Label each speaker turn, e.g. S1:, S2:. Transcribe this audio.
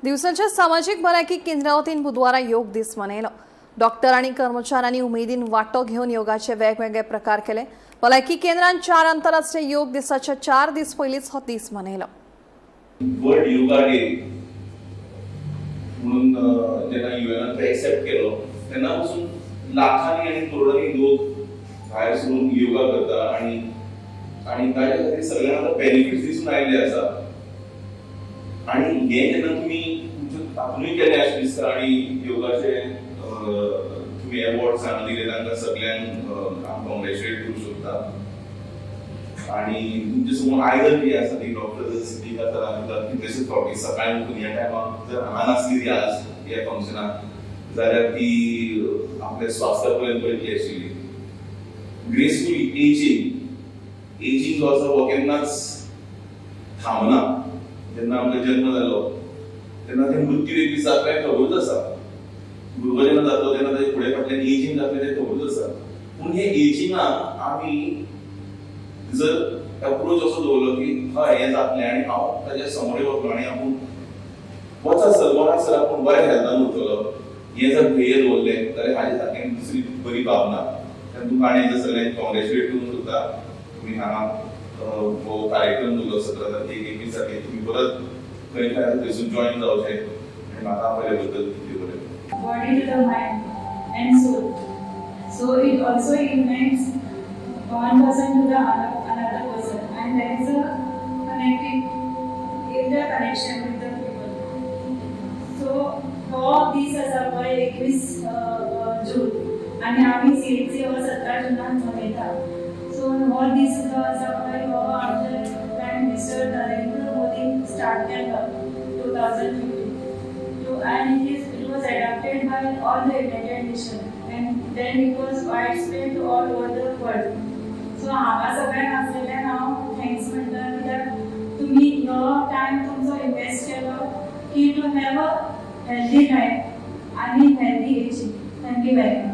S1: दिवचलच्या सामाजीक भलायकी केंद्रा वतीन बुधवारा योग दीस मनयलो. डॉक्टर आनी कर्मचाऱ्यांनी उमेदीन वांटो घेवन योगाचे वेगवेगळे प्रकार केले. भलायकी केंद्रान 4 आंतरराष्ट्रीय योग दिसाच्या 4 दीस पयलींच हो दीस मनयलो.
S2: वर्ल्ड योगा डे म्हणून जेन्ना युएनान तो एक्सेप्ट केलो, तेन्ना पासून लाखांनी आनी करोडांनी लोक भायर सरून योगा करता आनी आनी ताच्या खातीर सगळ्यांक आतां बेनिफिट्स दिसून आयिल्ले आसा. आनी हें जेन्ना तुमी तुमच्या तातूंतय केलें अशें दिसता आनी योगाचे तुमी एवॉर्ड्स हांगा दिले, तांकां सगळ्यांक हांव कॉंग्रेच्युलेट करूंक शकता. आणि तुमच्या समोर आयदन जी आसा ती डॉक्टर सिद्धिका सरान कितलेशेच फावटी सकाळी उठून ह्या टायमाक जर हांगा नासली ती आज ह्या फंक्शनाक जाल्यार ती आपल्या स्वास्थ्या पर्यंत वयतली आशिल्ली. ग्रेसफूल एजींग, एजींग जो आसा हो केन्नाच थांबना. जेन्ना आमकां जल्म जालो तेन्ना ते मृत्यू एक दीस जातले हें खबरूच आसा. भुरगो जेन्ना जातलो तेन्ना ताजे फुडें फाटल्यान एजींग जातलें तें खबरूच आसा. पूण हे एजिंगाक आमी जर अप्रोच असो दवरलो की हय, हें जातलें आनी हांव ताच्या समोर वतलो आनी आपूण वचासर मरासर आपूण बऱ्या हेल्थान उरतलो, हें जर ध्येय दवरलें जाल्यार हाजे सारकें दुसरी बरी बाब ना. तेन्ना तुमकां आनी एकदां सगळ्यांक कॉंग्रेच्युलेट करूंक सोदता. तुमी हांगा हो कार्यक्रम दवरलो 17 तारखेक, 21 तारखेक तुमी परत खंय खंय आसा थंयसून जॉयन जावचें आनी म्हाका आपयल्या बद्दल देव बरें.
S3: Body to the mind and soul. So it also unites one person to the another person, and there is a connecting interconnection with the people. So हो दीस आसा पळय 21 जून आनी आमी सीएचसी हो 17 जुनाक मनयता. सो हो दीस जो आसा पळय, हो आमचे प्रायम मिनिस्टर नरेंद्र मोदीन स्टार्ट केलो 2015 and it was adopted by all the United Nations and then it was widespread to all over the world. So हांगा सगळ्यांक आसलेल्यान हांव thanks म्हणटा, कित्याक तुमी हो टायम तुमचो इन्वेस्ट केलो की to have a healthy life आनी healthy ageing. Thank you very much.